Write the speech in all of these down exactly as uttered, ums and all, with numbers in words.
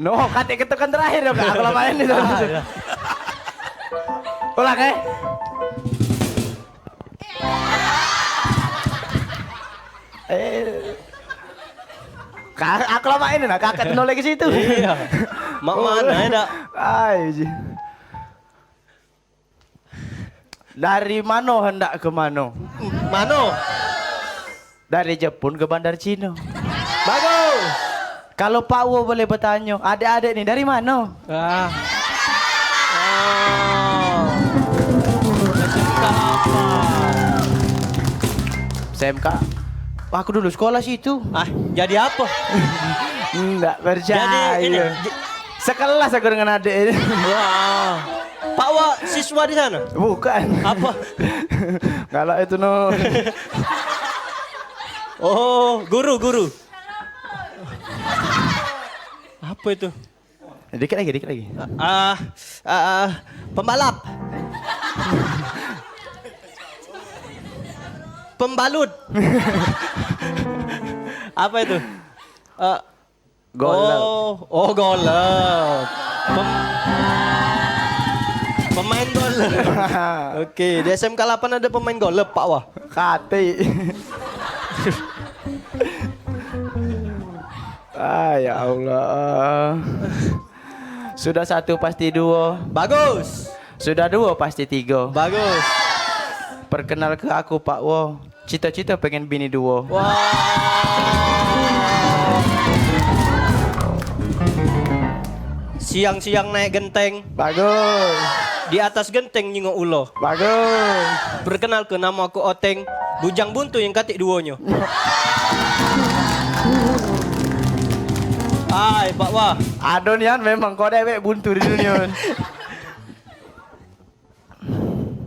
No, katik ketekan terakhir dong, Kak. Aku lama ini. Ah, iya. Ulang, eh. Eh. Ka-, aku lama ini nah, kakak tuh lagi situ. Iya. Mak mana ya, dak? Ai, ji. Dari mano hendak ke mano? Mano? Dari Jepun ke Bandar Cino. Bagus. Kalau Pak Wo boleh bertanyo, adik-adik ni dari mano? Ah. Oh. S M K apa? S M K. Aku dulu sekolah situ. Ah, jadi apa? Ndak percaya. Jadi ini, j- Sekelas aku dengan adik ini. Wah. Pak Wa siswa di sana? Bukan. Apa? Galak itu, no. Oh, guru, guru. Apa itu? Dikit lagi, dikit lagi. Ah, ah, ah, pembalap. Pembalut. Apa itu? Eh, Golep. Oh, oh, golep. Pem-, pemain golep. Oke, di S M K delapan ada pemain golep, Pak Wah. Kati. Ah, ya Allah. Sudah satu pasti duo. Bagus. Sudah duo pasti tigo. Bagus. Perkenal ke aku, Pak Wo. Cita-cita pengen bini duo. Wah. Siang-siang naik genteng. Bagus. Di atas genteng nyingok ulo. Bagus. Perkenalke, namo aku Oteng. Bujang buntu yang katik duonyo. Ai, Pak Wah. Ado nian memang kau dewek buntu di dunia.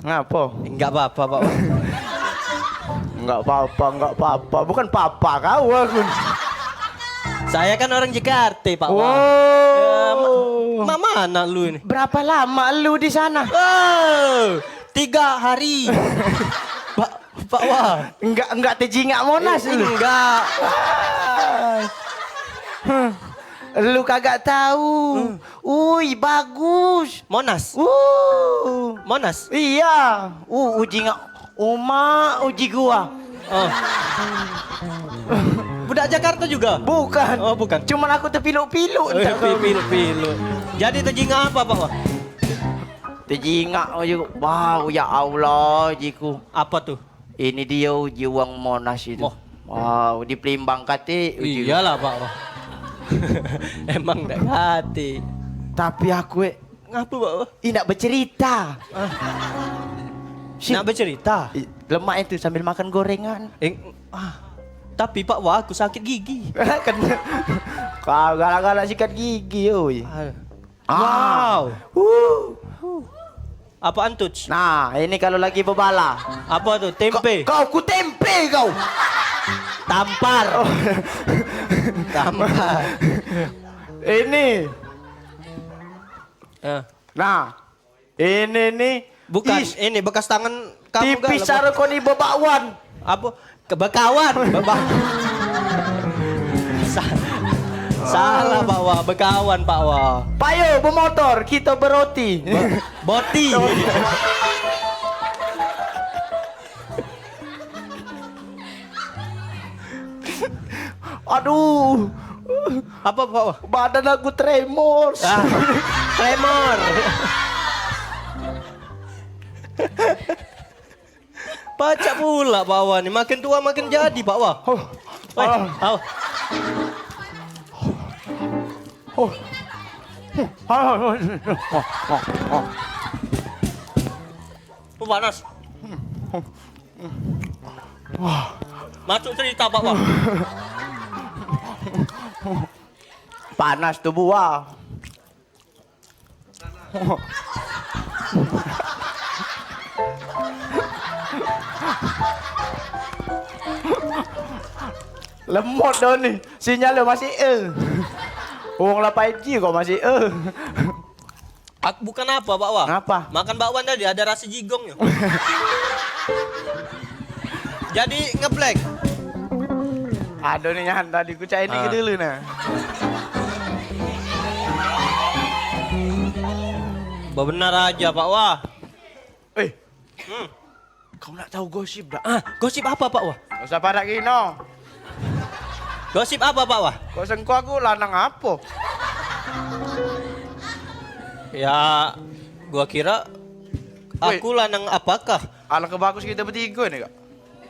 Ngapo? Enggak apa-apa, Pak Wah. Enggak apa-apa, enggak apa-apa. Bukan papa kau aku. Saya kan orang Jakarta, Pak Wah. Wow. Eh, ma-, ma-, mana lu ini? Berapa lama lu di sana? Oh, tiga hari. Pak, Pak Wah. Enggak, enggak tejingak Monas lu. Eh, enggak. Huh. Lu kagak tahu. Hmm. Ui, bagus. Monas. Uh. Monas. Iya. Uh, uji ngak uma, uji gua. Oh. Budak Jakarta juga? Bukan. Oh, bukan. Cuman aku terpiluk-piluk. Oh, entah kau. Terpiluk-piluk. Jadi tejingak apa, Pak Wah? Tejingak, oh, wow, ya Allah, jiku. Apa tuh? Ini dia uji uang Monas itu. Wah. Wow, di Pelimbang katik uji. Iyalah, Pak. Emang dak katik. Tapi aku, eh, ngapa, Pak? Ih, nak bercerita. Ah. Si nak bercerita? Ih, lemak itu sambil makan gorengan. Eh, ah. Tapi, Pak Wah, aku sakit gigi. Kan. Kau galak-galak sikat gigi, oi. Ah. Ah. Wow. Huh. Apaan tuh? Nah, ini kalau lagi bebala. Apa tuh? Tempe. Kau, kau ku tempe kau. Tampar. Oh. Tampar. Ini. Eh. Nah, ini nih. Bukan, is, ini bekas tangan kamu tipis gak, cara kau ni bebakwan. Apa? Ke bekawan, beba-, sa-, salah, Pak Wah, bekawan, Pak Wah. Payo bemotor, kita beroti. Be-, boti. Aduh. Apa, Pak Wah? Badan aku tremor. Ah, tremor. Pacak pula Pak Wah ni, makin tua makin jadi, Pak Wah. Oh. Weh, ah. Au. Oh. Oh, panas. Wah. Masuk cerita, Pak Wah. Panas tubuh, ah. Lemot dah ni. Sinyal dah masih, eh. Wong lah five G kok masih, eh. Ak-, bukan apa, Pak Wah. Ngapa? Makan bakwan tadi ada rasa jigongnyo. Jadi ngeblank. Aduh ni nyan tadi ku cak ini ke dulu nah. Bebenar aja, Pak Wah. Eh, hmm. Kau nak tahu gosip dak? Ah, gosip apa, Pak Wah? Gak usah parak gino. Gosip apa, Pak Wah? Kok sengko aku lanang apa? Ya, gua kira aku lanang apakah? Alangkah bagus kita bertiga nih, Kak.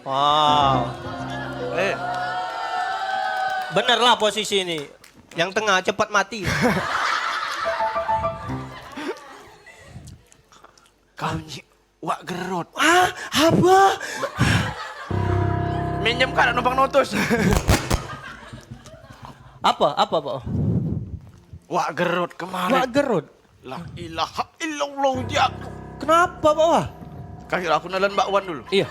Wow. Eh. Bener lah posisi ini. Yang tengah cepat mati. Kau ni Wak Gerot. Ah, apa? Minjem kan numpang notos. Apa? Apa, Pak? Wak Gerot kemarin. Wak Gerot? La ilaha illallah, uji aku. Kenapa, Pak Wah? Kasih aku nelan Mbak Wan dulu. Iya.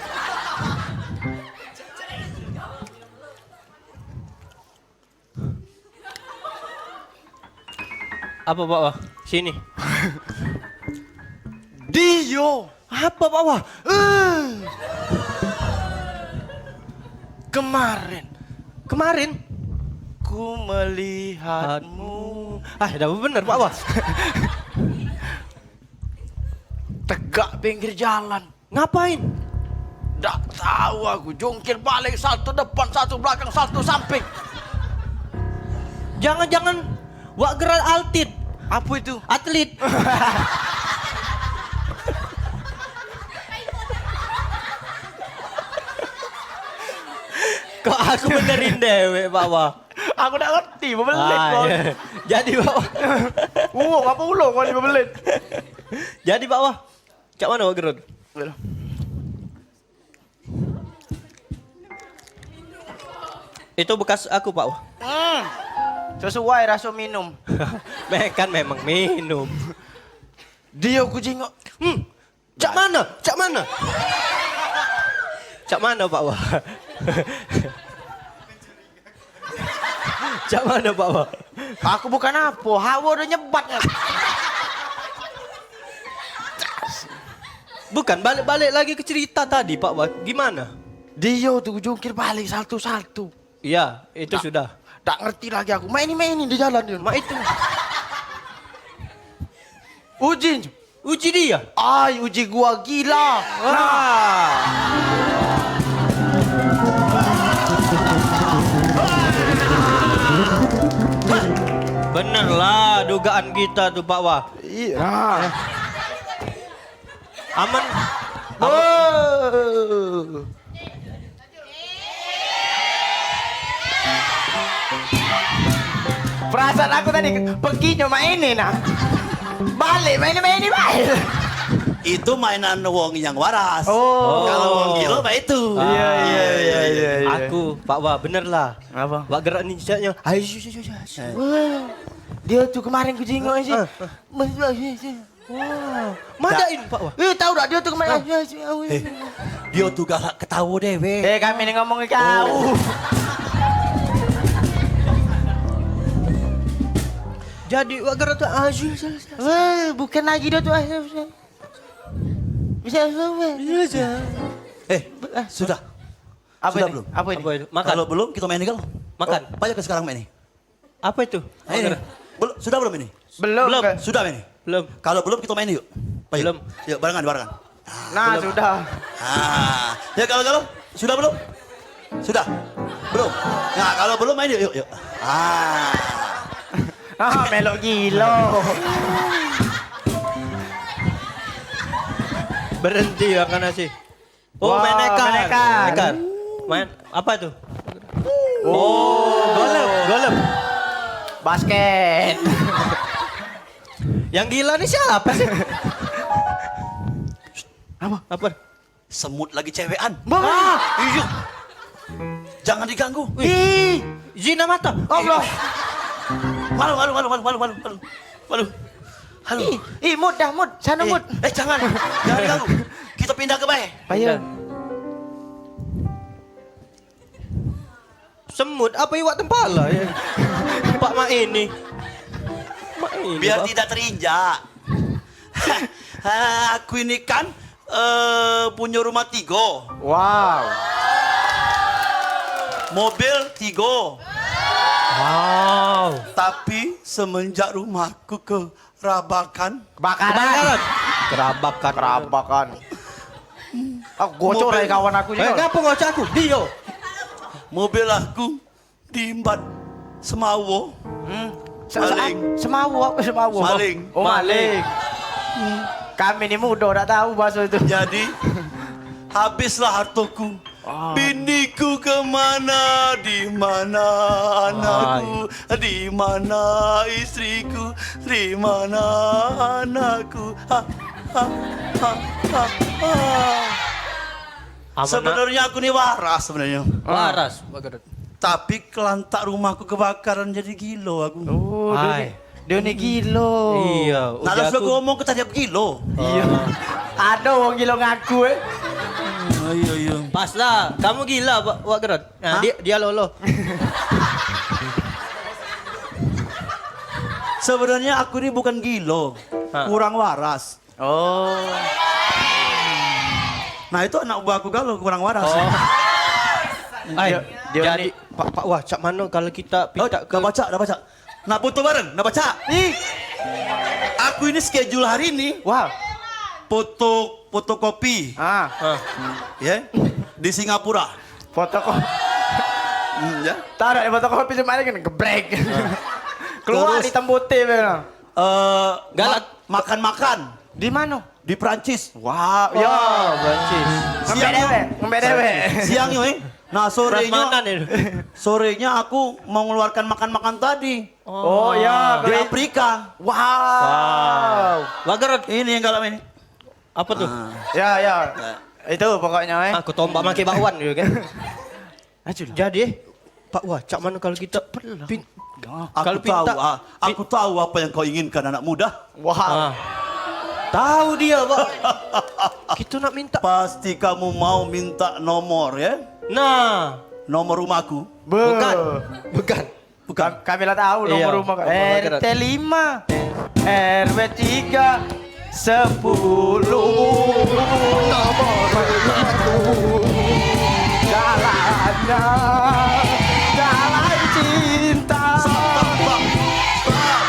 Apa, Pak Wah? Sini. Dio. Apa, Pak Wah? Eh. Kemarin. Kemarin? Ku melihatmu. Ah, dah bener, Pak Wah. Tegak pinggir jalan. Ngapain? Dak tahu aku, jungkir balik, satu depan, satu belakang, satu samping. Jangan-jangan Wak Gerot altit. Apa itu? Atlet. Kok aku benerin dewek, Pak Wah? Aku dak ngerti, bebelit. Ah, iya. Jadi, Pak Wah. Uwong apa ulung kau ni bebelit? Jadi, Pak Wah. Cak mano, Pak Gerot? Itu bekas aku, Pak. Hmm. Sesuai raso minum. Me-, kan memang minum. Dio ku jingok. Hmm. Cak mano? Cak mano? Cak mano, Pak Wah? Cak mano, Pak Wah? Aku bukan apo, hawa udah nyebat. Bukan, balik-balik lagi ke cerita tadi, Pak Wah. Gimana? Dio tu jungkir balik salto-salto. Iya, itu sudah. Dak ngerti lagi aku. Main ini, main ini di jalan dia. Mak itu. Uji. Uji dia. Ai, uji gua gila. Nah. Bener lah dugaan kita tu, Pak Wah. Iya. Aman. Oh. Perasaan aku tadi, pergi nyo main ni nah. Balik main ni, main ni, main. Itu mainan wong yang waras. Oh. Kalau wong gilo, baik itu. Iya, iya, iya, iya, iya. Aku, Pak Wah, bener lah. Apa? Wak Gerot ni caknyo. Ayo, ayo, ayo, ayo. Eh. Wah. Dia tu kemarin ku jingok sih. Ah, ah. Mas, mas, mas, mas. Wah, madain, Pak Wah. Eh, tahu dak dia tu kemarin? Ah. Eh, dia tu galak ketawa dewek. Eh, kami ni ngomong ke kau. Oh. Jadi, Wak Gerot tu, ah, salah, salah, salah. Wah, bukan lagi dia tu, ah, salah, salah. Bisa, salah, salah. Iya, salah. Eh, sudah. Apa ini? Sudah belum? Apa ini? Apa itu? Makan. Kalau belum, kita main ni, kalau. Makan. Oh, payah ke sekarang main ni. Apa itu? Eh, belum, sudah belum ini? Belum. Belum. Sudah ini? Belum. Kalau belum, kita main yuk. Ayo. Belum. Yuk, barengan, barengan. Nah, belum. Sudah. Ah, ya kalau, kalau sudah belum? Sudah. Belum. Nah, kalau belum main yuk, yuk, yuk. Ah. Ah, melok gilo. Berhenti makan nasi. Oh, wah, main ekar. Main ekar. Ekar. Main apa tu? Oh, golf, golf. Basket. Yang gila ni siapa sih? Apa? Apa? Semut lagi cewekan. Bah. Ah, iya. Jangan diganggu. Ih, zina mata. Allah. Malu, malu, malu, malu, malu, malu, malu. Malu. Halo. Ih, ih, Mut dah, Mut. Sana, eh, Mut. Eh, jangan. Jangan diganggu. Kita pindah ke bae. Ayo. Semut apa iwak tempala ya? Pak Mak ini. Mak ini, biar Pak. Tidak terinjak. Aku ini kan, eh, punya rumah tiga. Wow. Mobil tiga. Wow. Tapi semenjak rumahku ke Kerabakan. Kebakaran. Kerabakan. Kerabakan. Aku gocok lagi kawan aku juga. Eh, ngapa ngocok aku? Dio. Mobil aku diimbat semawo. Hmm. Se- se- Maling. Semawo apa semawo? Maling. Oh, maling. Maling. Hmm. Kami ni mudo dak tahu bahasa itu. Jadi, habislah hartoku. Ah. Biniku kemana? Di mana anakku? Di mana istriku? Di mana anakku? Ha, ha, ha, ha, ha. Amanah. Sebenarnya aku ni waras sebenarnya. Waras, Pak Gerut. Tapi kelantak rumahku kebakaran jadi gilo aku. Oh, dia ni, dia ni gilo. Iya, nah, ujar terus aku ngomong ke tadi aku gilo. Iya. Ada wong gilo ngaku, eh. Oh, iya, iya. Pas lah, kamu gila, Pak, Pak Gerut. Nah, hah? Dia, dia lolo. Sebenarnya aku ni bukan gilo, hah, kurang waras. Oh. Nah, itu anak buah aku galo kurang waras. Oh. Ai, dia, dia jadi ni Pak, Pak, wah, cak mano kalau kita, oh, pinta ke, dah baca, dah baca. Nak foto bareng, nak baca. Ih. Aku ini schedule hari ini. Wah. Foto, fotokopi. Ah. Ya. Di Singapura. Fotokopi. Hmm, ya. Taruh di fotokopi cuma kan gebrek. Ah. Keluar terus di tembuti, eh, galak. Ma-, makan-makan. Di mano? Di Prancis. Wah, ya. Prancis. Ngembek dewek, ngembek dewek. Siang yo, eh. Nah, sorenya, sorenya aku mau ngeluarkan makan-makan tadi. Oh, ya. Di Afrika. Wow. Wow. Wah, Gerot. Ini yang galak ini. Apa tuh? Ah. Ya, ya. Nah. Itu pokoknya, eh. Aku tombak make bakwan juga kan. Aculah. Jadi, eh, Pak Wah, cak mano kalau kita pin-, aku kalau tahu, pinta, ah, aku tahu apa yang kau inginkan, anak muda. Wah. Ah. Tahu dia, Pak. Kita nak minta. Pasti kamu mau minta nomor, ya? Nah. Nomor rumahku. Be. Bukan. Bukan. Bukan. Kami lah tahu nomor rumah kau. Iya. R T lima, R W tiga, sepuluh. Nomor satu. Jalannya, jalan cinta. Stop, stop, stop.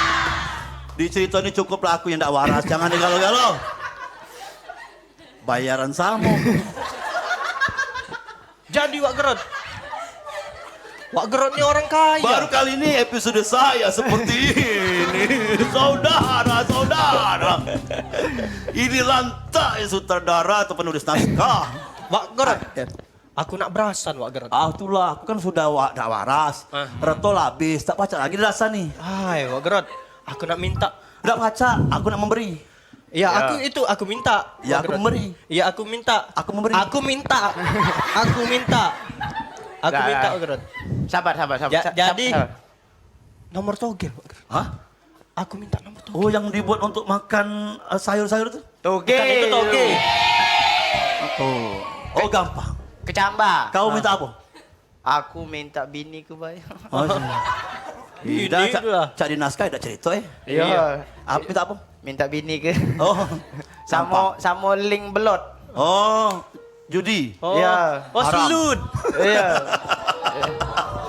Di cerita ni cukuplah aku yang ndak waras. Jangan digalo-galo. Bayaran samo. Jadi, Wak Gerot. Wak Gerot ni orang kaya. Baru kali ini episode saya seperti ini. Saudara, saudara. Ini lantak ya sutradara atau penulis naskah. Wak Gerot. Ah, ya. Aku nak berasan, Wak Gerot. Ah, itulah. Aku kan sudah wa-, dak waras. Ah. Reto lah habis. Tak pacak lagi dirasa ni. Hai, Wak Gerot. Aku nak minta. Dak pacak. Aku nak memberi. Ya, aku itu, aku minta. Ya, aku memberi. Ya, aku minta. Aku memberi. Aku minta. Aku minta. Aku minta, Gerot. Sabar, sabar, sabar. Ja-, sa-, jadi, sabar. Nomor togel, Pak Gerot. Hah? Aku minta nomor togel. Oh, yang dibuat untuk makan, eh, sayur-sayur tuh? Togel. Bukan itu togel. Oh. Oh, gampang. Kecambah. Kau minta apa? Aku minta bini ku bae. Oh, iya. Bini dah, cak, tu lah. Cak di naskah dak cerita, eh. Iya. Iya. Apa, minta apa? Minta bini ke. Oh. Samo, samo link belot. Oh, judi. Oh. Iya. Oh, haram. Selut. Iya.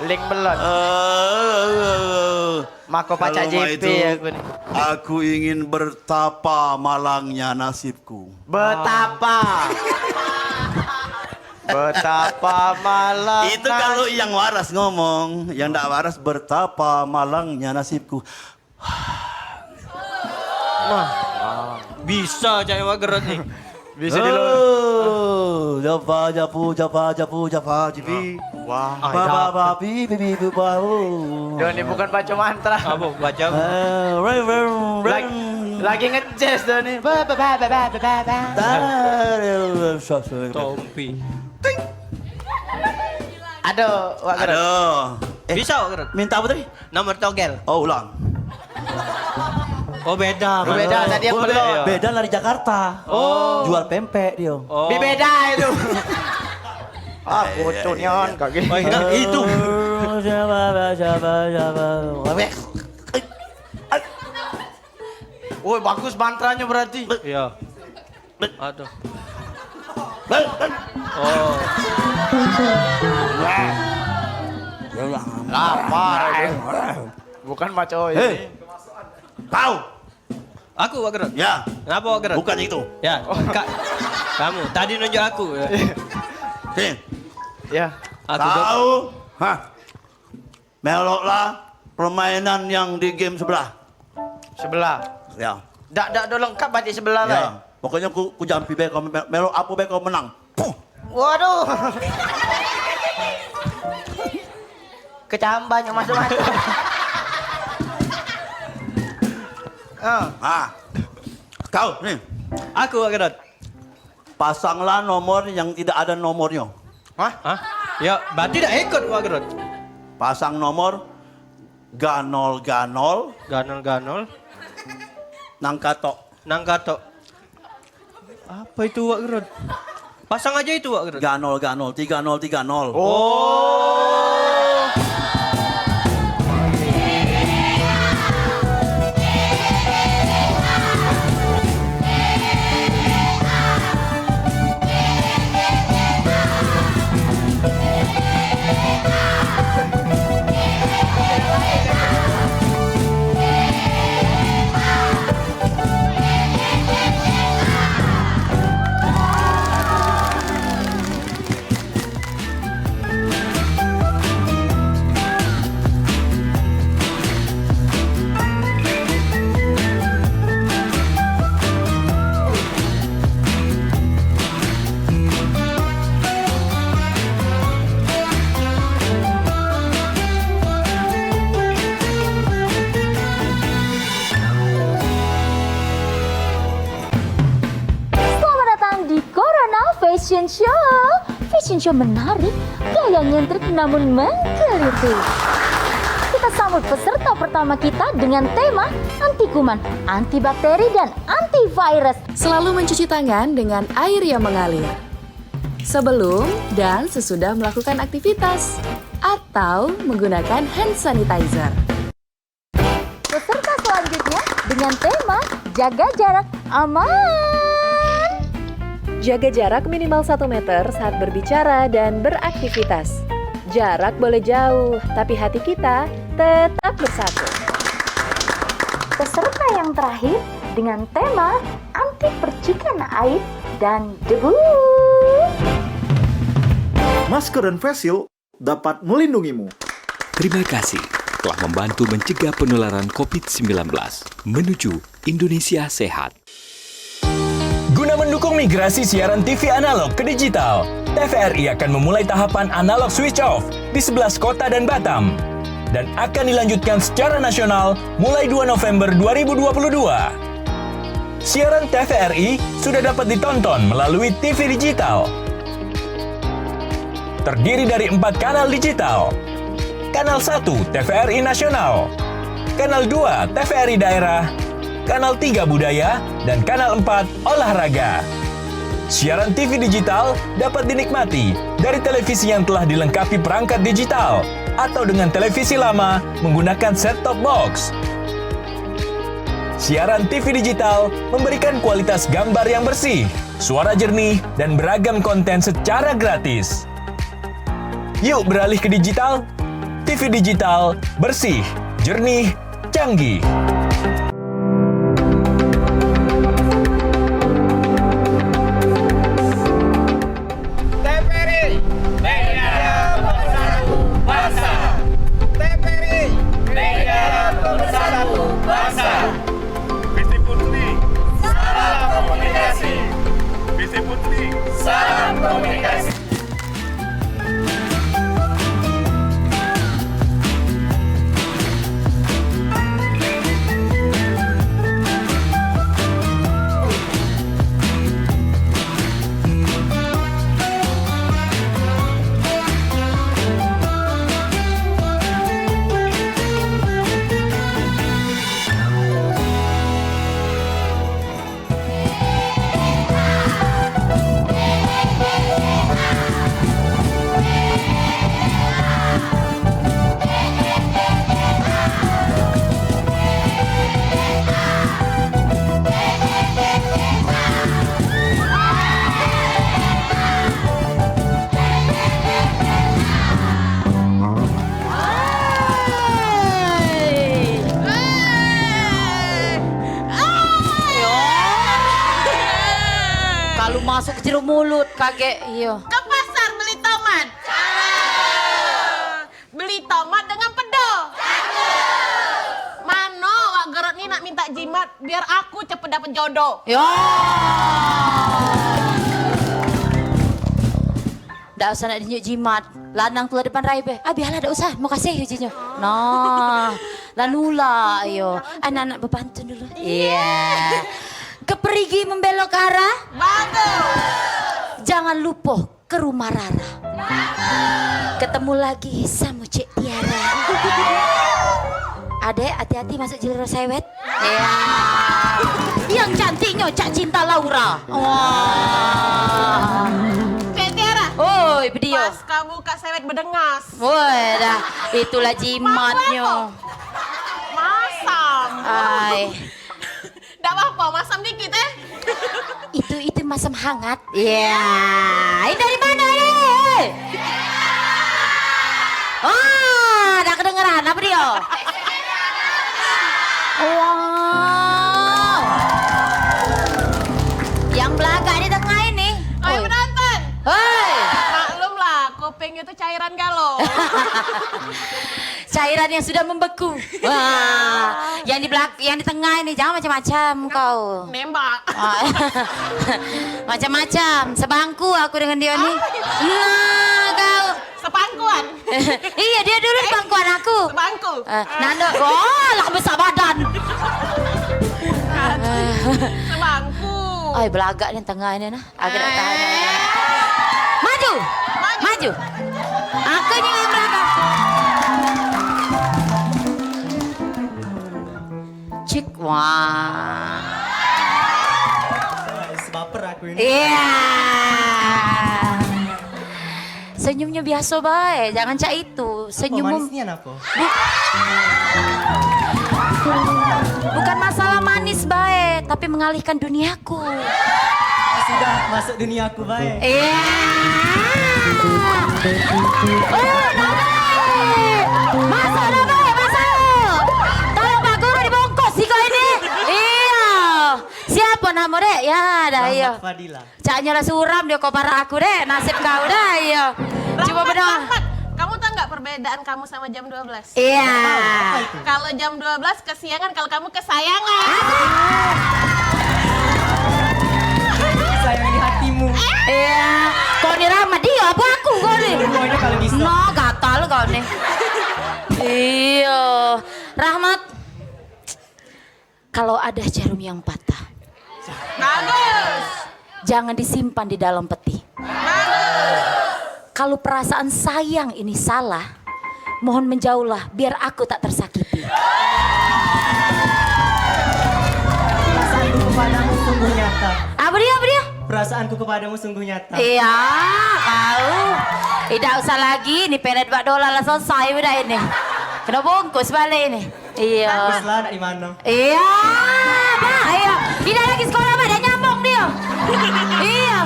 Link belot. Eh, mako pacak kalau mak J P itu, aku ni. Aku ingin bertapa malangnya nasibku. Betapa. Betapa malang. Itu kalau yang waras ngomong, yang ndak waras, "Betapa malangnya nasibku." Nah, bisa cak Wak Gerot ni. Bisa di luar. Oh, japa, japu, japa, japu, japa, jipi. Wah. Ba, ba, ba, bi, bi, bi, bu, ba, bu. Dia ni bukan baca mantra. Apa baca? Eh, rem, rem, rem. Lagi, lagi ngejazz dia ni. Ba, ba, ba. Tompi. Ting. Aduh, Wak Gerot. Aduh. Eh, bisa, Wak Gerot. Minta apa tadi? Nomor togel. Oh, ulang. Oh, beda. Oh, beda. Tadi yang belum. Beda dari Jakarta. Oh. Jual pempek dia. Oh. Di beda itu. Ah, bocor nian kaki. Oh, iya, itu. Woi, bagus mantranya berarti. Iya. Aduh. Oh. Lapar. Bukan maco ini. Hei. Kau. Aku, Wak Gerot? Ya. Ngapo, Wak Gerot? Bukan itu. Ya, ka-, kamu. Tadi nunjuk aku. Sini. Ya. Aku, Dok. Kau, hah? Meloklah permainan yang di game sebelah. Sebelah. Ya. Dak, dak, dak lengkap batik sebelah lah. Ya. Pokoknya ku, ku jampi be kau me-, melok apo be kau menang. Puh. Waduh. Kecambah nyok masuk mata. Ah. Ah. Kau ni. Aku, Wak Gerot. Pasanglah nomor yang tidak ada nomornyo. Hah? Hah? Ya, berarti dak ikut, Wak Gerot. Pasang nomor ganol-ganol. Ganol-ganol. Nang katok. Nang katok. Apa itu, Wak Gerot? Pasang aja itu, Wak Gerot. Ganol-ganol, tiga nol tiga nol. Oh. Selamat datang di Corona Fashion Show. Fashion show menarik, gaya nyentrik namun menggelitik. Kita sambut peserta pertama kita dengan tema anti kuman, anti bakteri, dan anti virus. Selalu mencuci tangan dengan air yang mengalir. Sebelum dan sesudah melakukan aktivitas. Atau menggunakan hand sanitizer. Peserta selanjutnya dengan tema jaga jarak aman. Jaga jarak minimal satu meter saat berbicara dan beraktivitas. Jarak boleh jauh, tapi hati kita tetap bersatu. Peserta yang terakhir dengan tema anti percikan air dan debu. Masker dan face shield dapat melindungimu. Terima kasih telah membantu mencegah penularan covid sembilan belas menuju Indonesia sehat. Guna mendukung migrasi siaran T V analog ke digital, T V R I akan memulai tahapan analog switch off di sebelas kota dan Batam, dan akan dilanjutkan secara nasional mulai dua November dua ribu dua puluh dua. Siaran T V R I sudah dapat ditonton melalui T V digital. Terdiri dari empat kanal digital. Kanal satu T V R I Nasional. Kanal dua T V R I Daerah. Kanal tiga Budaya. Dan Kanal empat Olahraga. Siaran T V digital dapat dinikmati dari televisi yang telah dilengkapi perangkat digital atau dengan televisi lama menggunakan set-top box. Siaran T V digital memberikan kualitas gambar yang bersih, suara jernih, dan beragam konten secara gratis. Yuk beralih ke digital. T V digital, bersih, jernih, canggih. T V R I, media pemersatu bangsa. T V R I, media pemersatu bangsa. Visi Putri, salam komunikasi. Visi Putri, salam komunikasi. Mulut kagek, iyo. Ke pasar beli tomat. Beli tomat dengan pedo. Mano wak gerot ni nak minta jimat biar aku cepet dapet jodoh. Yo. Dak usah nak dinjuk jimat. Lanang tu la depan rai be. Ah, biarlah dak usah. Makasih ujinyo. Nah, lanula yo. Anak-anak bepantun dulu. Iya. Keperigi membelok arah. Bagus. Jangan lupa ke rumah Rara. Ketemu lagi sama Cik Tiara. Adek, hati-hati masuk jalur sewet. Iya. Yang cantiknya Cak Cinta Laura. Wah. Cik Tiara. Oi, bedio. Pas kamu buka sewet bedengas. Woi, dah. Itulah jimatnya. Masam. Ai. Ndak apa-apa, masam dikit, eh. Itu, itu masam hangat. Iya. Ini dari mana, eh? Wah, dah kedengeran apa dia? Wow. Yang belagak di tengah ini. Ayo, oi, penonton. Hei. Maklumlah, kupingnya tuh cairan galo. Cairan yang sudah membeku. Wah, yang di belak-, yang di tengah ini jangan macam-macam kau. Nembak. Ah. Macam-macam. Sebangku aku dengan dia ni. Nah, kau. Sepangkuan. Iya, dia dulu di pangkuan aku. Sebangku. Eh, nano, wah, lah besar badan. Sebangku. Ai, belagak ni tengah ni nah. Aku dak tahan. Maju. Maju. Aku ni yang belakang. Cik, wah. Sebaper aku ini. Iya. Senyumnya biasa bae, jangan cak itu. Senyummu manis nian apa? Bu-, bukan masalah manis bae, tapi mengalihkan duniaku. Sudah masuk duniaku bae. Iya. Oh, bae. Masuk dah bae, masuk. Tolong Pak Guru dibungkus siko ini. Iya. Siapa nama dek? Ya, dah, iya. Rahmat Fadila. Caknyo lah suram dio ko parak aku deh, nasib kau dah, iyo. Cubo Rahmat, bedoa. Rahmat, kamu tahu nggak perbedaan kamu sama jam dua belas? Iya. Apa itu? Kalau jam dua belas kesiangan, kalau kamu kesayangan. Sayangi hatimu. Iya. Kau ni Rahmat, dia apa aku kau ni? Pokoknya kalau bisa. No, gatal kau ni. Iya. Rahmat. Kalau ada jarum yang patah, bagus. Jangan disimpan di dalam peti. Bagus. Kalau perasaan sayang ini salah, mohon menjauhlah biar aku tak tersakiti. Perasaanku kepadamu sungguh nyata. Apa dia, apa dia? Perasaanku kepadamu sungguh nyata. Iya, kau. Tidak usah lagi, ni pelet bak dolar lah selesai udah ini. Kena bungkus balik ini. Iya. Bagus lah, nak di mana? Iya, Pak, iya. Tidak lagi sekolah, Pak, dah nyambung dia. Iya.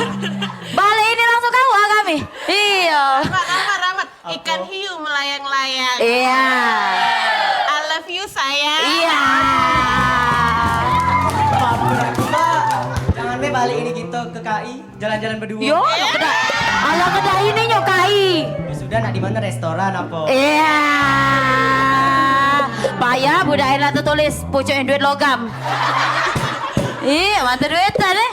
Balik ini langsung kau ah, kami. Iya. Rahmat, Rahmat, Rahmat. Apa? Ikan hiu melayang-layang. Iya. I love you, sayang. Iya. Baper aku, Pak. Jangan deh balik ini kita ke K I. Jalan-jalan berdua. Yo, alah kedak. Alah kedak ini nyok kai. Ya sudah, nak di mana, restoran apa? Iya. Payah budak enak tu tulis pucuk duit logam. Iya, mantap duit tadi.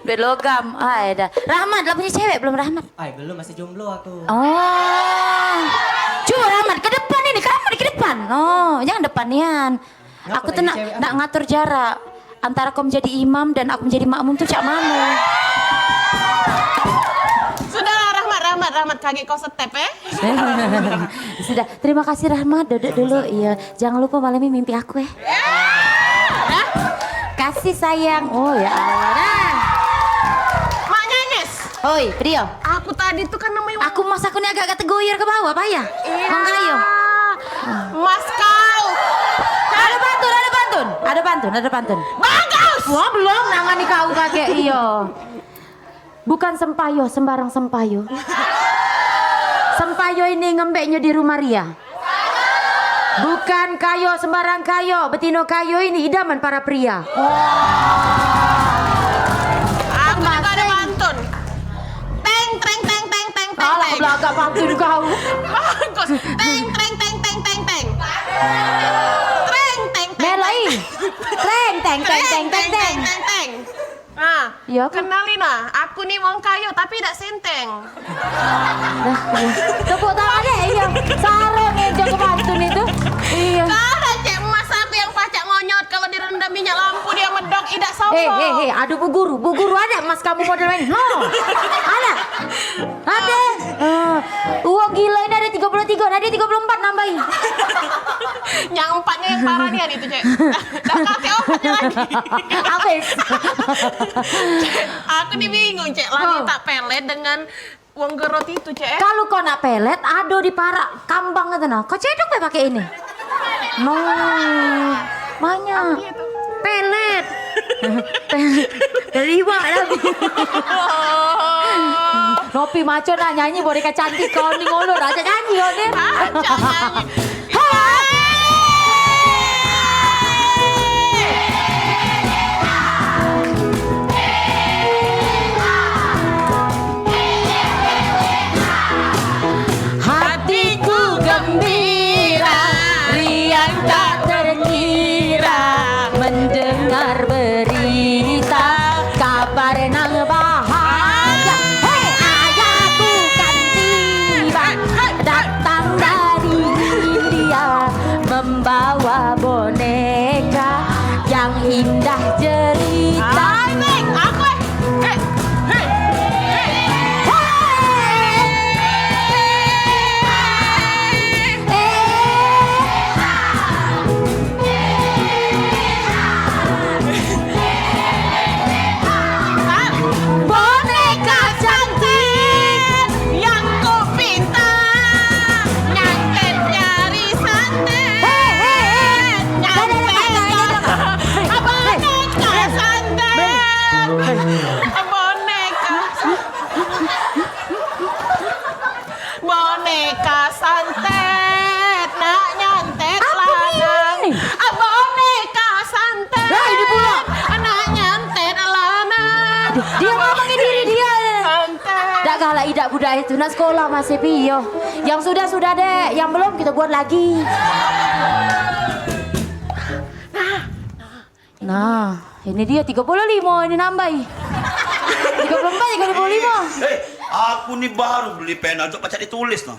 Duit logam. Ai dah. Rahmat lah punya cewek belum, Rahmat? Ai, belum, masih jomblo aku. Oh. Coba Rahmat ke depan ini, kamu di ke depan. Oh, jangan depan nian. Ngapa aku tuh nak, nak ngatur jarak antara kau menjadi imam dan aku menjadi makmum tuh cak mano? Sudahlah, Rahmat, Rahmat, Rahmat, kagek kau setep, eh? Sudah, terima kasih, Rahmat. Duduk dulu. Iya, jangan lupa malam ini mimpi aku, eh. Dah? Kasih sayang. Oh, ya Allah. Dah. Mak Nyenyes. Hoi, Priyo. Aku tadi tuh kan nemuin aku, mas aku ni agak-agak tegoyor ke bawah, payah. Iya. Mang Kayo. Mas kau. Ada pantun, ada pantun. Ada pantun, ada pantun. Bagus. Wah, belum nangani kau kagek, iyo. Bukan sempayo, sembarang sempayo. Sempayo ini ngembeknya di rumah ria. Bukan kayo sembarang kayo, betino kayo ini idaman para pria. Aku juga ada pantun. Belagak pantun kau. Bagus. Teng, treng, teng, teng, teng, teng. Treng, teng, teng, Meloi. Teng, teng, teng, teng, teng, teng. Nah, iya, aku kenalin nah, aku ni wong kayo tapi dak senteng. Dah, iya. Tepuk tangan deh, iya. Sarung ngejo ke pantun itu. Iya. Kau dah cek emas aku yang pacak ngonyot kalau direndam minyak lampu dia medok, idak sombong. Eh, eh, eh, aduh Bu Guru, Bu Guru ada emas kamu model main. No. Ada. Ade, eh, uang gila ini ada tiga puluh tiga, ada tiga puluh empat nambahin. Yang empatnya yang parah nian itu, Cek. Dah kasih obatnya lagi. Habis. Cek, aku ni bingung, Cek. Lagi tak pelet dengan uang gerot itu, Cek. Kalau kau nak pelet, ado di parak kambang itu nah. Kau cedok pe pakai ini. No. Banyak. Pelet. Pelet. Dari iwak dah. Nopi maco nak nyanyi boneka cantik kau ni ngolor aja nyanyi kau ni. Aja nyanyi. Hatiku gembira, riang tak terkira, mendengar berita, kabar nang bahagia. Hei, ayahku kan tiba, datang dari India, membawa boneka yang indah jelita. Hai, Neng, aku, eh, eh, eh, eh. Boneka cantik yang ku pinta, nyantet nyari santet. Hei, hei, hei. Nyantet. Boneka santet. Boneka. Boneka santet, nak nyantet lanang. Ah, boneka santet. Lah, ini pula. Nak nyantet lanang. Dia ngomongin diri dia. Santet. Dak galak idak budak itu, nak sekolah masih piyo. Yang sudah, sudah, Dek. Yang belum, kita buat lagi. Nah, ini dia tiga puluh lima ini nambahi. Tiga puluh empat, tiga puluh lima. Eh, aku ni baru beli pena tu pacak ditulis no.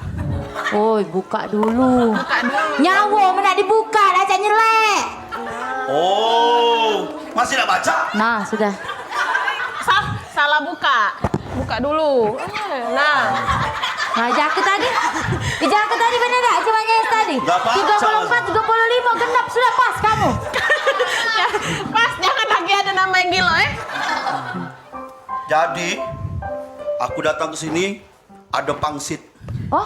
Oi, buka dulu. Buka dulu. Nyawo men nak dibuka dah cak nyelek. Oh, masih nak baca? Nah, sudah. Sah. Salah buka. Buka dulu. Eh, nah. Nah, jaket tadi. Di jaket tadi bener dak? Cuma nyes tadi. Enggak apa-apa. Tiga puluh empat, tiga puluh lima, genap sudah pas kamu. Pas, jangan lagi ada nama yang gilo, eh. Jadi, aku datang ke sini ada pangsit. Oh?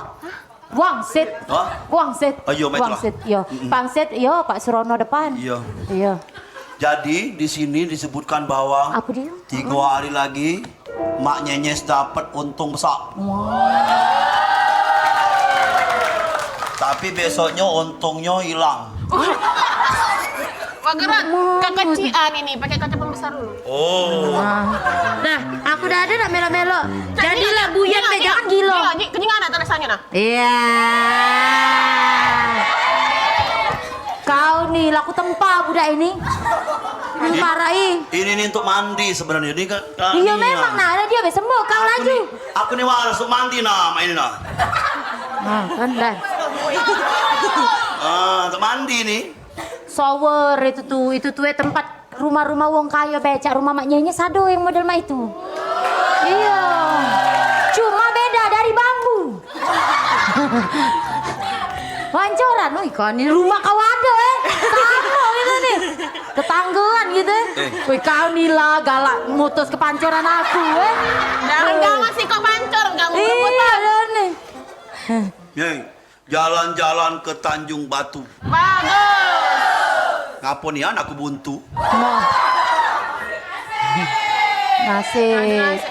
Wangsit. Hah? Wangsit. Oh, iyo, mak itulah. Wangsit, iyo. Mm-mm. Pangsit, iyo, Pak Surono depan. Iyo. Iyo. Jadi, di sini disebutkan bahwa apa dia? Tiga hari lagi, Mak Nyenyes dapat untung besar. Wah. Tapi besoknya untungnya hilang. Wah, gerak kekecilan ini, pakai kaca pembesar dulu. Oh. Nah, aku dah ada nak melok-melok. Jadilah buyan be, jangan gilo. Gilo, kenyang anak rasanya nah. Iya. Kau ni laku tempa budak ini. Marahi. Ini ni untuk mandi sebenarnya. Ini kan, kan. Iya, memang nah, ada dia be sembuh kau laju. Aku ni waras untuk mandi nah, mak ini nah. Nah, kan dah. Ah, untuk mandi ni. Shower itu tu, itu tu eh tempat rumah-rumah wong kayo becak rumah Mak Nyenyes ado yang model mak itu. Iya. Cuma beda dari bambu. Pancoran, oi kau ni rumah kau ado eh. Samo gitu ni. Tetanggaan gitu eh. Eh. Woi kau ni lah galak mutus ke pancoran aku eh. Jangan, jangan sih kau pancor, kamu. Iya, dah ni. Nyai. Jalan-jalan ke Tanjung Batu. Bagus. Ngapo nian aku buntu? Nah. Nasib.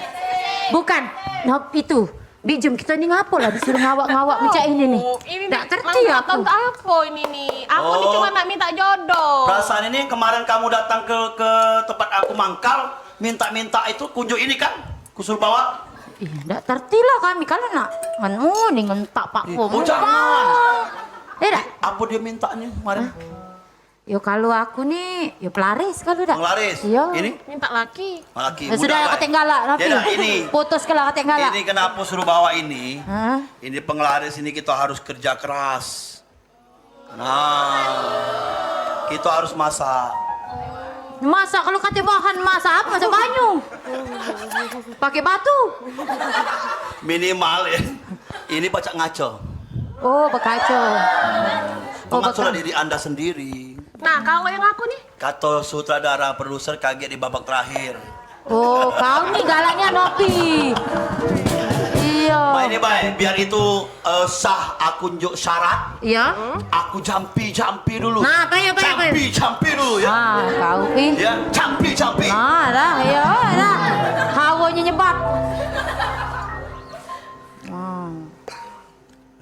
Bukan. Nah, itu. Bi Jum, kita ni ngapo lah disuruh ngawak-ngawak macam ini ni? Ini dak kerti aku. Apa ini ni? Aku ni cuma nak minta jodoh. Perasaan ini kemarin kamu datang ke ke tempat aku mangkal, minta-minta itu kunjuk ini kan? Kusuruh bawa. Ih, dak terti lah kami kalu nak nganu ni ngentak Pak Ih, Pung. Oh, jangan. Eh, dak? Apa dia mintanya kemarin? Hah? Yo, kalu aku ni, yo pelaris kalu dak. Penglaris? Iyo. Ini? Minta laki. Oh, laki. Ya muda sudah, lah. Katek galak tapi. Dia dah ini. Putus kalu katek galak. Ini kenapa suruh bawa ini? Hah? Ini penglaris ini kita harus kerja keras. Nah, kita harus masak. Masak, kalu katek bahan masak apa? Masak banyu. Pakai batu. Minimal ya. Ini pacak ngaco. Oh, bekaco. Oh, mengasuhlah beka- diri Anda sendiri. Nah, kalau yang aku nih? Kata sutradara, produser kaget di babak terakhir. Oh, kau ni galaknya Nopi. Iyo. Baik, ini baik. Biar itu, eh, sah aku njuk syarat. Iyo. Aku jampi-jampi dulu. Nah, payo, payo, payo. Jampi-jampi dulu ya. Ah, kau pi. Ya, jampi-jampi. Nah, dah, iyo, dah. Hawanya nyebat. Hmm.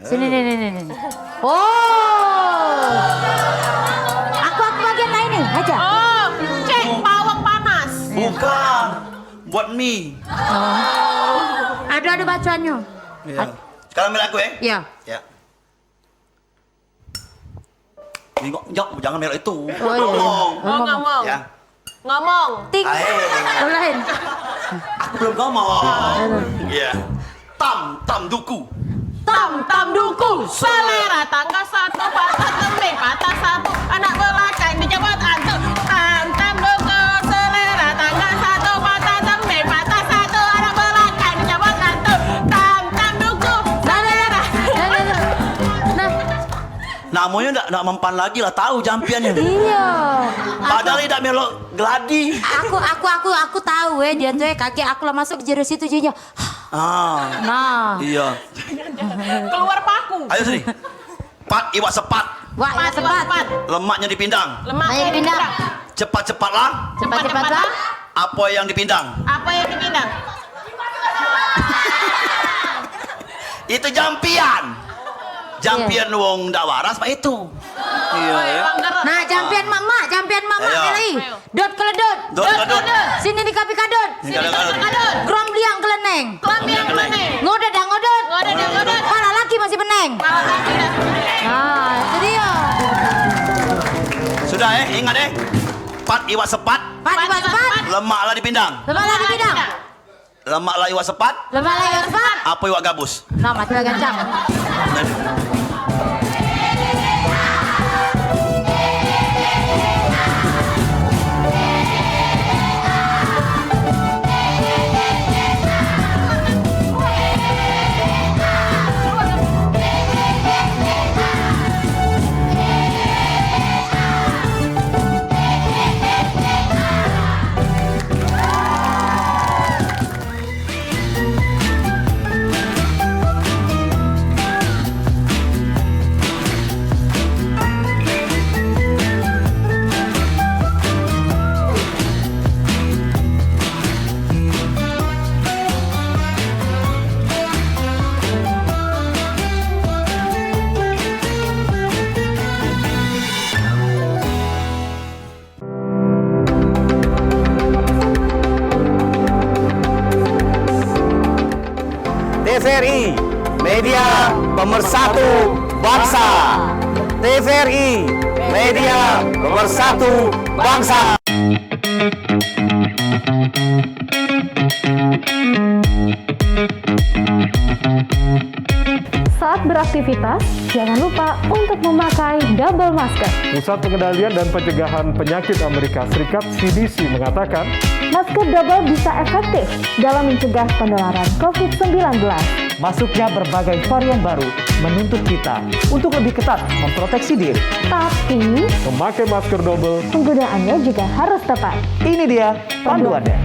Sini, nih, nih, nih, nih. Oh. Aku, aku bagian lain nih, aja. Oh, cek bawang panas. Bukan. Buat mie. Oh. Ada, ada bacaannya. Iya. Ad- Sekarang milih aku, ya? Iya. Ya. Nengok, nyok, jangan melok itu. Oh, iya, iya. Ngomong. Oh, ngomong. Ya. Ngomong. Ting. Ae. Lain. Aku belum ngomong. Iya. Tam, tam duku. Tam, tam duku. Selera tangga satu, patah tembe, patah satu. Anak belakang dijemput antu. Tam, tam duku. Selera tangga satu, patah tembe, patah satu. Anak belakang dijemput antu. Tam, tam duku. Selera. Nah, nah, nah, nah. Nah. Namonyo ndak, ndak mempan lagi lah, tahu jampiannyo. Iyo. Padahal idak melok gladi. Aku, aku, aku, aku tahu, eh, dia tu, eh, kaki aku lah masuk jero situ, jinyo. Ah. Nah. Iyo. Keluar paku. Ayo sini. Pat iwak sepat. Wak, iwak sepat. Lemaknyo dipindang. Lemaknyo dipindang. Cepat-cepatlah. Cepat-cepatlah. Apa yang dipindang? Apa yang dipindang? Itu jampian. Jampian wong dak waras mak itu. Iyo, ya. Nah, jampian mak-mak, jampian mak-mak. Ayo. Lagi. Dot keledot. Dot keledot. Sini di kapi kadot. Sini di kapi kadot. Grom bliang keleneng. Grom bliang keleneng. Ngodot dah ngodot. Ngodot dah ngodot. Pala laki masih beneng. Pala laki masih beneng. Nah, itu dia. Sudah, eh, ingat, eh. Pat iwak sepat. Pat iwak sepat. Lemak lah dipindang. Lemak lah dipindang. Lemak lah iwak sepat. Lemak lah iwak sepat. Apa iwak gabus? Nah, mati lah gancang. T V R I, media pemersatu bangsa. T V R I, media pemersatu bangsa. Saat beraktivitas, jangan lupa untuk memakai double masker. Pusat Pengendalian dan Pencegahan Penyakit Amerika Serikat, C D C, mengatakan, masker double bisa efektif dalam mencegah penularan covid sembilan belas. Masuknya berbagai varian baru menuntut kita untuk lebih ketat memproteksi diri. Tapi, memakai masker double, penggunaannya juga harus tepat. Ini dia panduannya.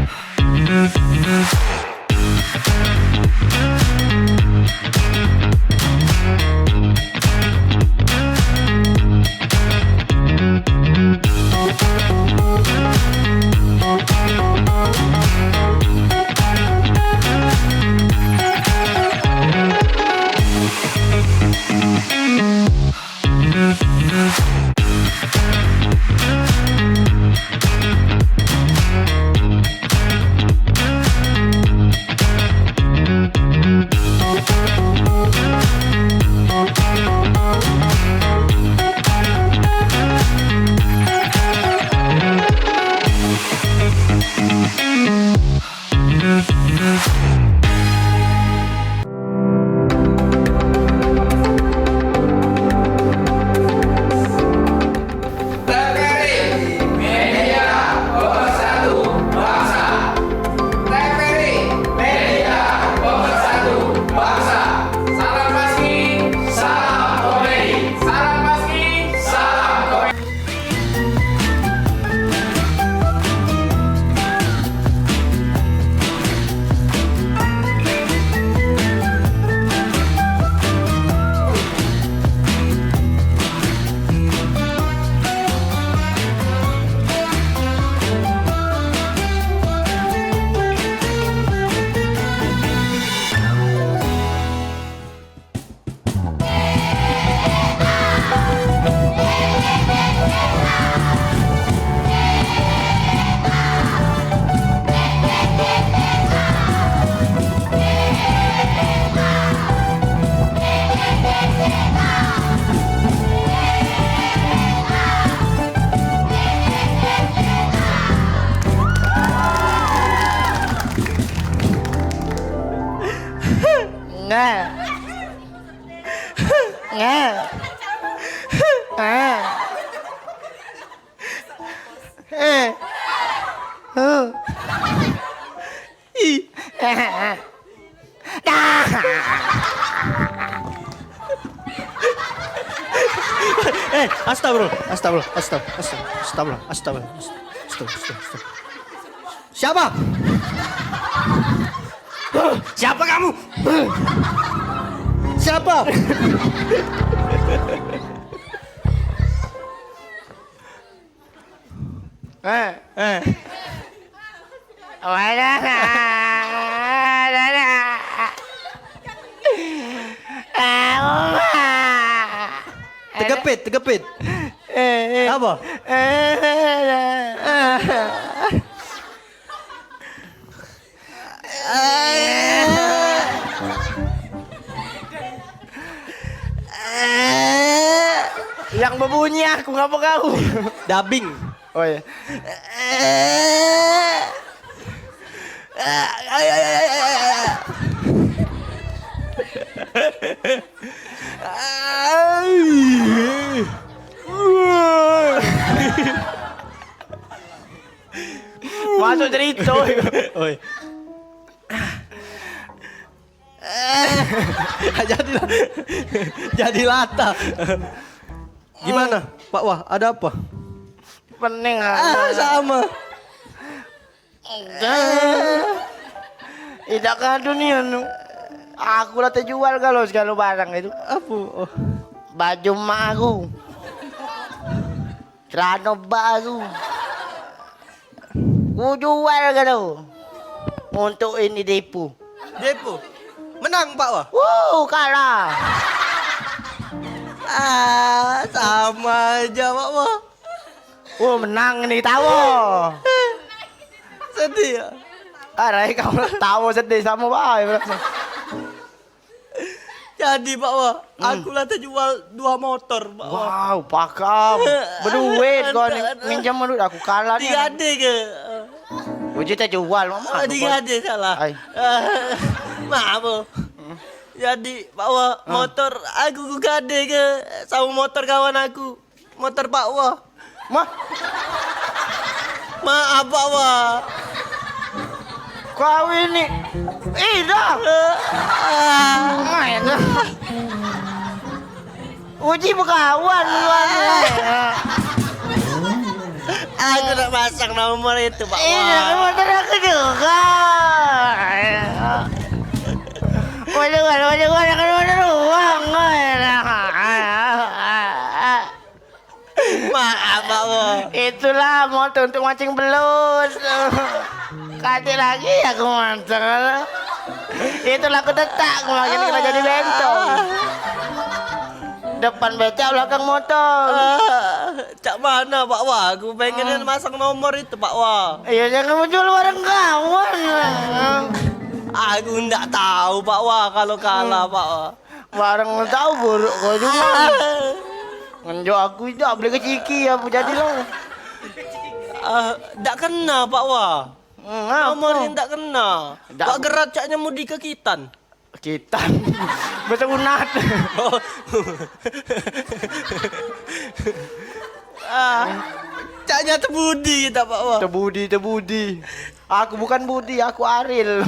Nge. Nge. Eh. Eh. Huh. Ih. Eh. Dah. Eh, astagfirullah, astagfirullah, astagfirullah, astagfirullah, astagfirullah, astagfirullah, astagfirullah, astagfirullah. Siapa? Siapa kamu? Siapa? Eh, eh. Tegepit, tegepit. Eh, eh. Apa? Eh, eh, eh. Yang bebunyi aku, ngapa kau? Dubbing. Oh iya. Masuk cerita. Oi. Jadi, jadi lata. Gimana, Pak Wah? Ada apa? Pening aku. Ah, sama. Idak ke dunia tu. Aku lah terjual kalau segala barang itu. Apa? Oh. Baju emak aku. Celana bak aku. Ku jual kado. Untuk ini depo. Depo. Menang, Pak Wah? Wuh, kalah. Ah, sama aja, Pak Wah. Wuh, menang ni, tawa. Sedih ya? Arai kau tawa sedih sama bae. Jadi, Pak Wah, hmm, aku lah terjual dua motor, Pak Wah. Wow, pakam. Beduit kau ni. Minjem duit aku kalah ni. Tiga D ke? Uji terjual, Mak. Oh, tiga D salah. Ai. Maaf, Pak. Hmm. Jadi, Pak Wah, hmm, motor aku ku gade ke sama motor kawan aku. Motor Pak Wah. Mah. Maaf, Pak Wah. Kau ini. Ih, dah. Main dah. Uji bekawan luar. Aku nak pasang nomor itu, Pak Wah. Iya, motor aku juga. Waduh, waduh, waduh, waduh, waduh, waduh, waduh. Maaf, Pak Wo. Itulah motor untuk mancing belut. Katik lagi aku mancing. Itulah aku tetak, aku makin kena jadi bentong. Depan becak, belakang motor. Ah, cak mana, Pak Wa? Aku pengen masang nomor itu, Pak Wa. Iya, jangan muncul bareng kawan. Aku ndak tahu, Pak Wa, kalau kalah, Pak Wa. Barang tau buruk kau cuma. Ngenjuk aku idak beli keciki apa jadilah. Ah, dak kena, Pak Wa. Ngapa? Nomor ni dak kena. Dak. Wak gerat caknya mudi ke kitan. Kitan. Besunat. Oh. Ah, caknya tebudi kita, Pak Wa. Tebudi, tebudi. Aku bukan Budi, aku Aril.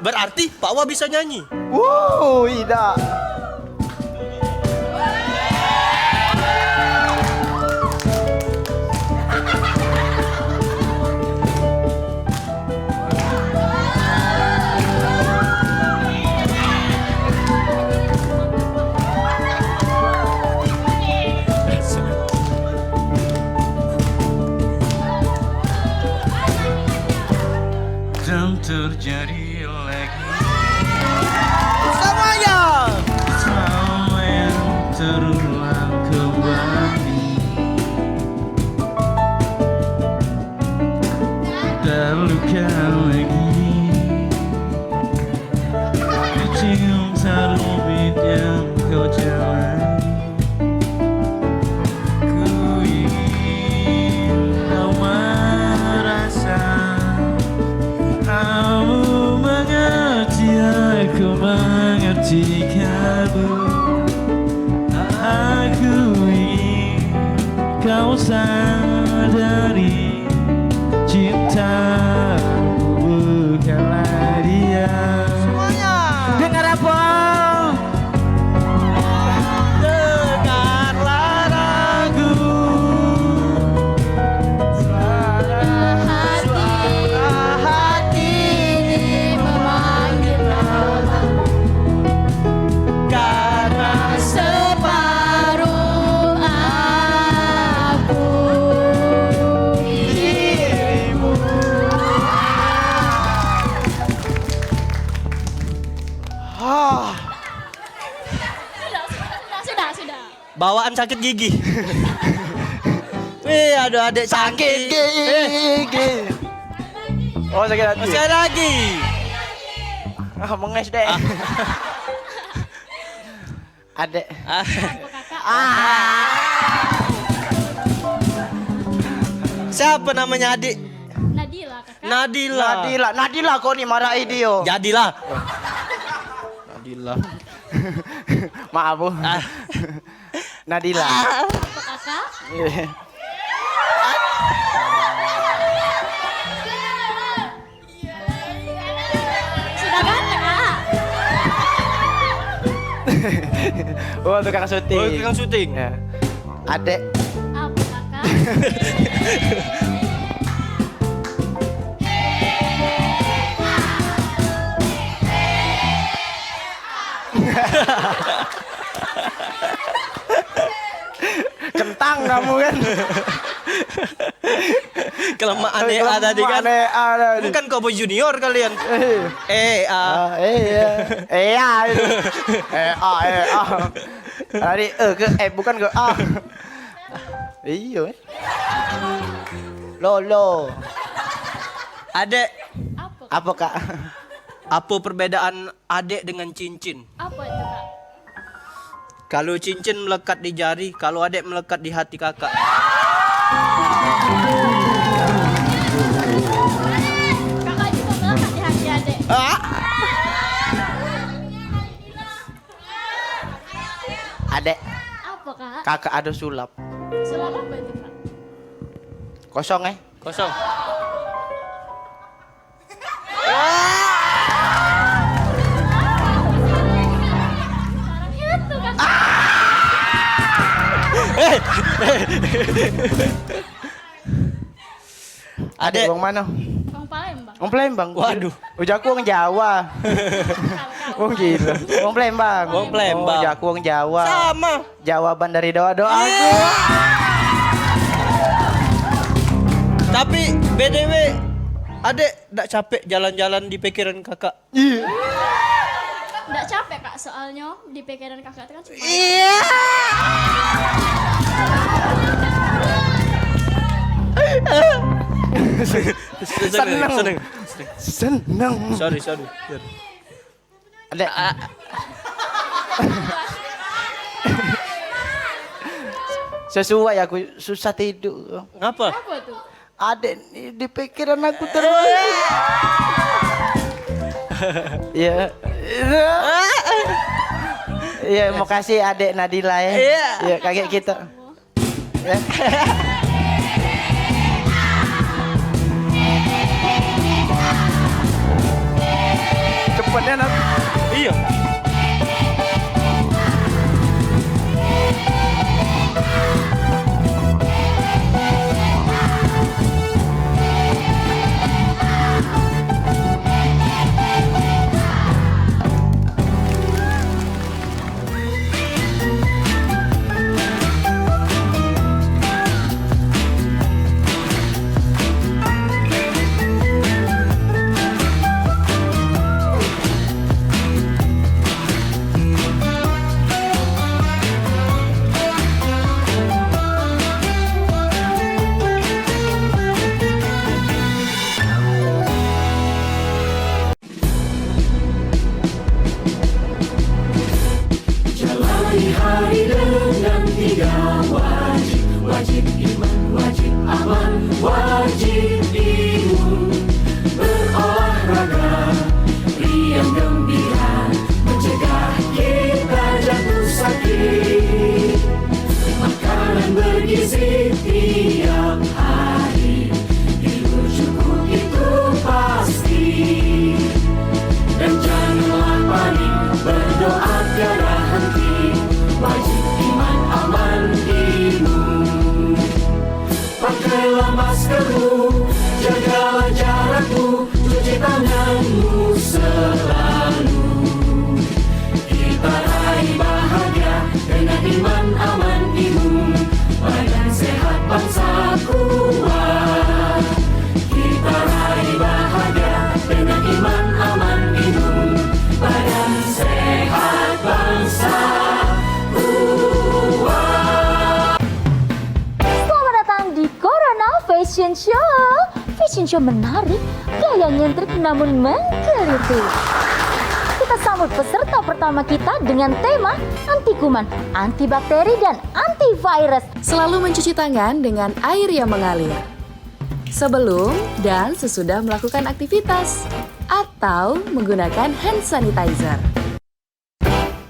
Berarti Pak Wa bisa nyanyi? Wuh, idak. Dan terjadi lagi. Semuanya. Sama yang terulang kembali. Terluka lagi. Cinta rumit yang kau jalani. Ku ingin kau merasa, kamu mengerti aku Mengerti kamu, aku ingin kau sadari cintaku bukanlah dia. Semuanya. Dengar apa? Dengarlah lagu. Suara hati, suara hati ini memanggil namamu. Karena separuh aku dirimu. Ah. Sudah, sudah, sudah, sudah. Bawaan sakit gigi. Weh, aduh, adek sakit gigi. Eh. Oh, sakit hati. Sekali lagi. Ah, menges deh. Ah. Adek. Ah. Ah. Siapa namanya adik? Nadila, Kakak. Nadila. Nadila, Nadila, kau ni marahi dia. Jadilah. Nadila. Maaf, Bu. Ah. Nadila. Apa, Kakak? Iya. Sudah ganteng, Kak. Oh, tukang syuting. Oh, tukang syuting. Ya. Adek. Apa, Kakak? Kentang kamu kan. Kelemahan E A tadi kan. Kelemahan E A tadi. Bukan Cowboy Junior kalian. Eh. E A. Ah, eh, ya. E A itu. E A, E A. Dari E ke E, bukan ke A. Iyo, eh. Lolo. Adek. Apa? Apa, Kak? Apa perbedaan adek dengan cincin? Apa itu, Kak? Kalau cincin melekat di jari, kalau adek melekat di hati kakak. Kakak juga melekat di hati adek. Ah. Adek. Apa, Kak? Kakak ada sulap. Sulap apa itu, Kak? Kosong, eh? Kosong. Adek. Adek wong mano? Wong Palembang. Wong Palembang. Waduh. Ujar aku wong Jawa. Wong gila. Wong Palembang. Wong Palembang. Oh, ujar aku wong Jawa. Sama. Jawaban dari doa-doa aku. Tapi B T W, adek dak capek jalan-jalan di pikiran kakak? Iya. Dak capek, Kak, soalnya di pikiran kakak itu kan cuma. Iya. Seneng. Seneng. Seneng. Sorry, sorry. Sorry. Adek. Ah. Sesuai aku susah tidur. Ngapa? Apa tuh? Adek ni di pikiran aku terus. Iya. Iya, makasih adek Nadila ya. Iya. Iya, kakek kita. Cepet ya, Nat. Iya. Jalani hari dengan tiga wajib, wajib iman, wajib amal, wajib ilmu. Berolahraga, riang gembira, Jagalah jarakmu, cuci tanganmu selalu. Kita raih bahagia dengan iman, aman, imun. Badan sehat, bangsa kuat. Kita raih bahagia dengan iman, aman, imun. Badan sehat, bangsa kuat. Selamat datang di Corona Fashion Show. Fashion show menarik, gaya nyentrik namun menggelitik. Kita sambut peserta pertama kita dengan tema anti kuman, anti bakteri, dan anti virus. Selalu mencuci tangan dengan air yang mengalir. Sebelum dan sesudah melakukan aktivitas atau menggunakan hand sanitizer.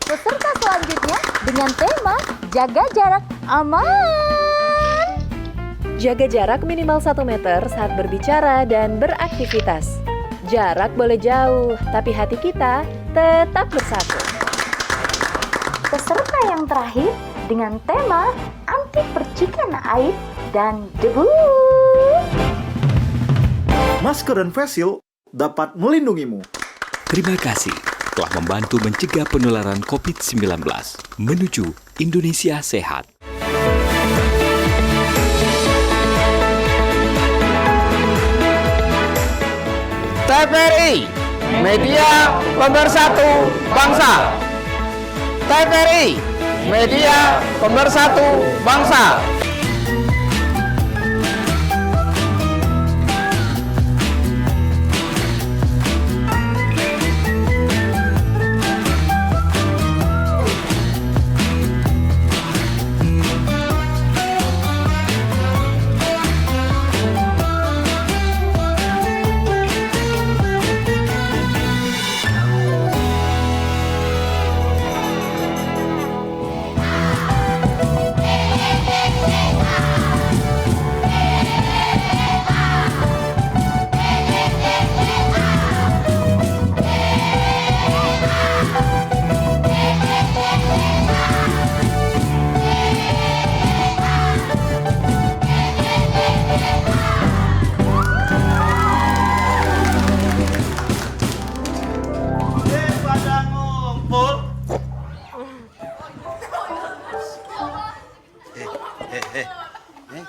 Peserta selanjutnya dengan tema jaga jarak aman. Jaga jarak minimal satu meter saat berbicara dan beraktivitas. Jarak boleh jauh, tapi hati kita tetap bersatu. Peserta yang terakhir dengan tema anti percikan air dan debu. Masker dan face shield dapat melindungimu. Terima kasih telah membantu mencegah penularan covid sembilan belas menuju Indonesia sehat. T V R I, media pemersatu bangsa. T V R I, media pemersatu bangsa. Eh, eh, eh. Eh.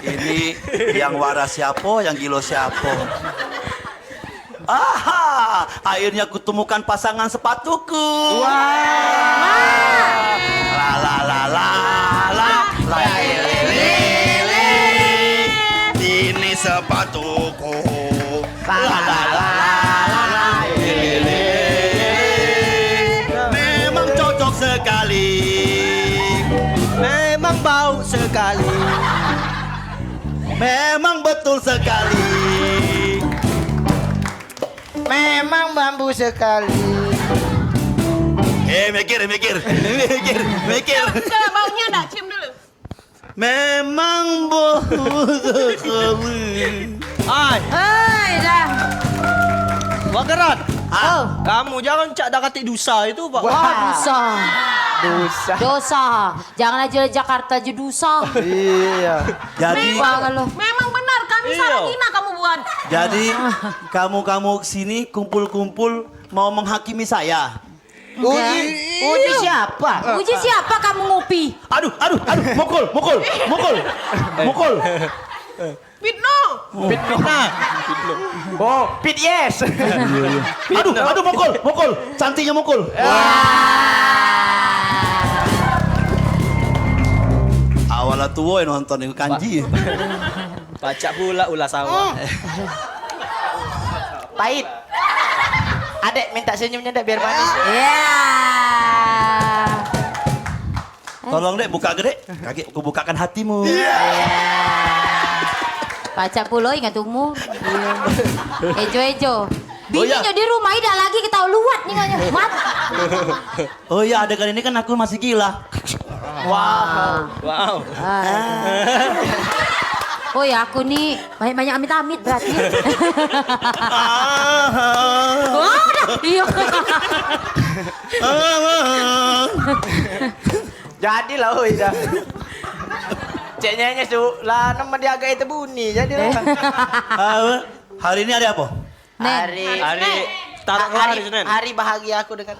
Ini yang waras siapo, yang gilo siapo? Aha, akhirnya kutemukan pasangan sepatuku. Wah. La, la, la, la, la, la, li, li, li, li. Ini sepatuku. La, la, la, la, la, li, li, li, li. Memang cocok sekali. Memang bau sekali. Memang betul sekali. Memang bambu sekali. Eh, mikir, mikir, mikir, mikir. Suka baunya ndak? Cium dulu. Memang bau sekali. Ai. Hai, dah. Wak Gerat. Ah. Oh. Kamu jangan cak dak katik dusa itu, Pak. Wah, dusa. Dusa. Dosa. Jangan aja Jakarta aja dusa. Iya. Jadi memang, memang benar kami salah ngina kamu buat. Jadi kamu-kamu kesini kumpul-kumpul mau menghakimi saya. Uji, uji siapa? Uji siapa kamu ngupi? Aduh, aduh, aduh, mukul, mukul, mukul, mukul. Fitnah. Fitnah. Oh, fit yes. Aduh, aduh, mukul, mukul. Cantiknya mukul. Wah. Awalnya tuo yang nonton yang kanji. Pacak pula ulah sawah. Pahit. Adek minta senyumnya ndak biar manis. Ya. Tolong, Dek, buka ke, Dek. Kagek kubukakan hatimu. Pacak pulo ingat umur. Ejo-ejo. Oh, iya. Bininyo di rumah idak lagi ketawa luat ningoknyo. Mat. Oh iya, adegan ini kan aku masih gila. Wow. Wow. Ah. Oh ya, aku ni banyak-banyak amit-amit berarti. Wah, dah. Iya. Jadilah, oi, dah. Cek nyenye su, lah, nama dia agak itu bunyi, jadilah. Apa? Hari ini hari apa? Hari, hari, taruh hari, hari Senin. Hari bahagia aku dengan.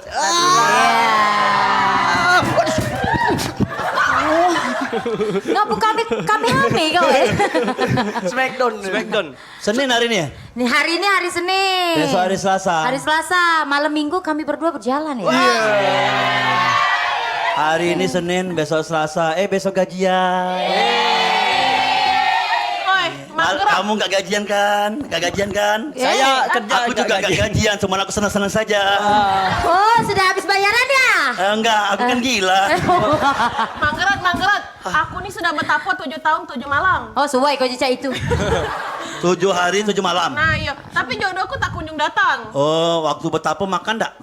Ngapa kami, kami rame kau, eh? Smackdown. Smackdown. Senin hari ini ya? Nih, hari ini hari Senin. Besok hari Selasa. Hari Selasa, malam Minggu kami berdua berjalan ya. Hari ini Senin, besok Selasa, eh besok gajian. Oi, Kamu nggak gajian kan? Nggak gajian kan? Saya kerja. Aku juga nggak gajian, cuman aku senang-senang saja. Oh, sudah habis bayaran ya? Eh, enggak, aku kan gila. Manggerat, manggerat. Aku ni sudah betapo tujuh tahun tujuh malam. Oh, suai kau cicak itu. Tujuh hari tujuh malam. Nah, iya. Tapi jodohku tak kunjung datang. Oh, waktu betapo makan ndak?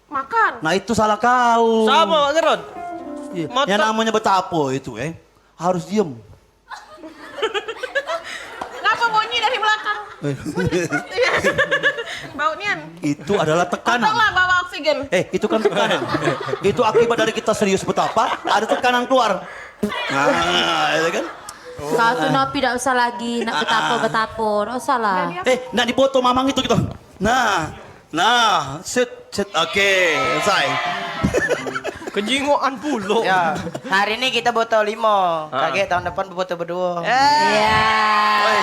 Makan. Nah, itu salah kau. Sama, Pak Gerot. Iya. Yang namanya betapo itu, eh, harus diem. Ngapa bunyi dari belakang? Eh. Bunyi. Bau nian. Itu adalah tekanan. Untunglah bawa oksigen. Eh, itu kan tekanan. Itu akibat dari kita serius betapa, ada tekanan keluar. Nah, itu kan. Kau tu Nopi dak usah lagi nak betapo-betapo, dak usah lah. Eh, nak dipoto mamang itu gitu. Nah, nah, set, set, oke, selesai. Kejingokan pulo. Ya, hari ini kita botol limo. Ah. Kagek tahun depan botol berdua. Eh. Iya. Oi.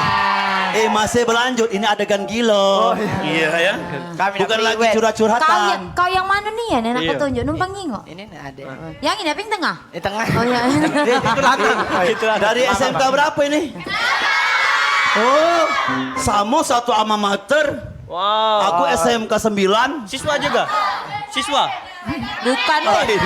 Eh, masih berlanjut. Ini adegan gilo. Oh, iya. Iya, ya. Kami nak Bukan lagi priwet. Curhat-curhatan. Kau yang, kau yang mana ni ya, nak petunjuk? Numpang nyingok. Ini nih ada. Yang ini apa yang tengah? Di tengah. Oh, ya. Eh, itu lanang. Itu lanang. Dari S M K berapa ini? Oh, sama satu alma mater. Wow. Aku S M K sembilan. Siswa juga? Siswa? Bukan. Oh, iya.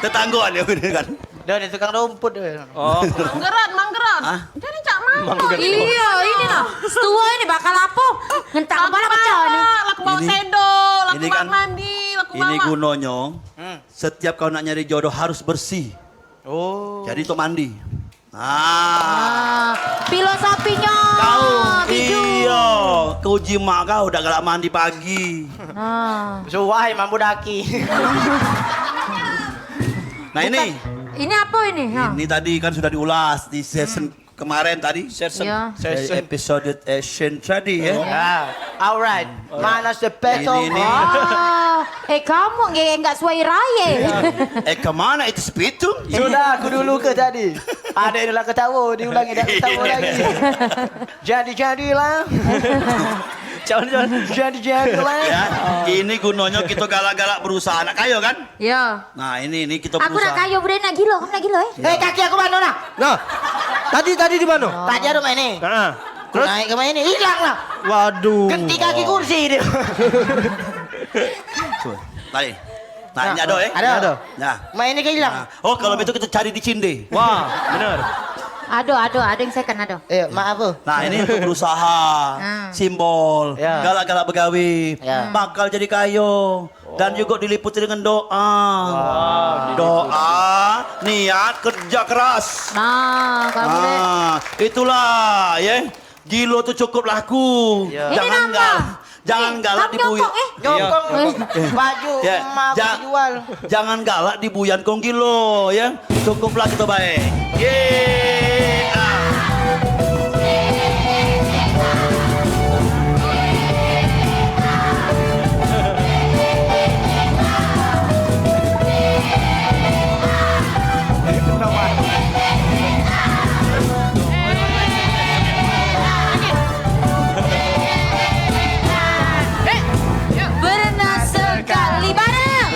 Tetanggoan ya, bener kan? Dah, dia tukang rumput dia. Oh. Manggerat, manggerat. Hah? Jadi cak mana? Iya, ini nah. Setua ini bakal apa? Ngentak kepala pecah ni. Laku bawa sendok, laku bawa mandi, laku bawa. Ini gunonyo, setiap kau nak nyari jodoh harus bersih. Oh. Jadi untuk mandi. Ah. Ah, filosofinyo. Kau, Biju. Iyo, kau jimak kau dak galak mandi pagi. Ah. Suwai mambu daki. Nah, ini. Ini apa ini? Ha. Ini tadi kan sudah diulas di season kemarin tadi. Season. Iya. Eh, episode, eh, Shin tadi ya. Ya, alright. Mana sepetung? Ini, ini. Ah, eh, kamu nggak, nggak suai raya. Eh, kemana itu sepitung? Sudah, aku dulu ke tadi. Ada yang nak ketawa, diulangi, dak ketawa lagi. Jadi-jadilah. Jangan, jangan. Jadi-jadilah. Ya, ini gunanya kita galak-galak berusaha nak kaya kan? Ya. Nah, ini, ini kita berusaha. Aku nak kaya, budak nak gila, kamu nak gila, eh? Eh, kaki aku mana nah? Nah, tadi, tadi di mana? Tadi ada main ni. Nah, terus? Naik ke main ni, hilang lah. Waduh. Genti kaki kursi dia. Tadi. Nah, ini ada, eh? Ada. Ada. Nah. Main ni ke hilang. Nah. Oh, kalau begitu kita cari di Cinde. Wah, benar. Ada, ada, ada yang second, ada. Eh, mak apa? Nah, ini untuk berusaha, simbol, galak-galak begawe, bakal jadi kayo, dan juga diliputi dengan doa. Doa, niat, kerja keras. Nah, kamu deh. Nah, itulah, ya. Gilo tu cukup laku. Iya. Ini jangan nambah. Gal-, jangan galak dibuyan. Nyokong, eh. Nyokong. Iya. Baju emak aku dijual. Jangan galak dibuyan kong gilo, ya. Cukuplah kita baik. Ye. Ah. Berenang sekali bareng.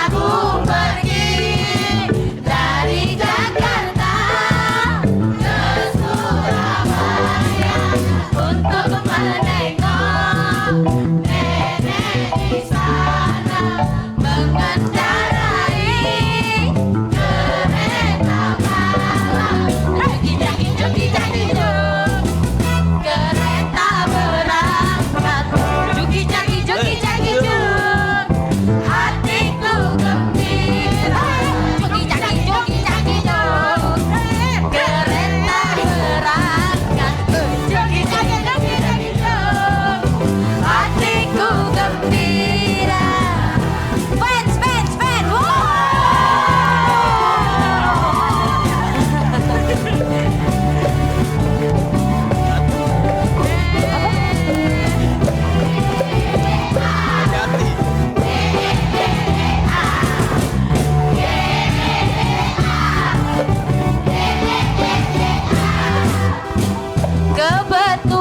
Aku pergi dari Jakarta. Kebetulan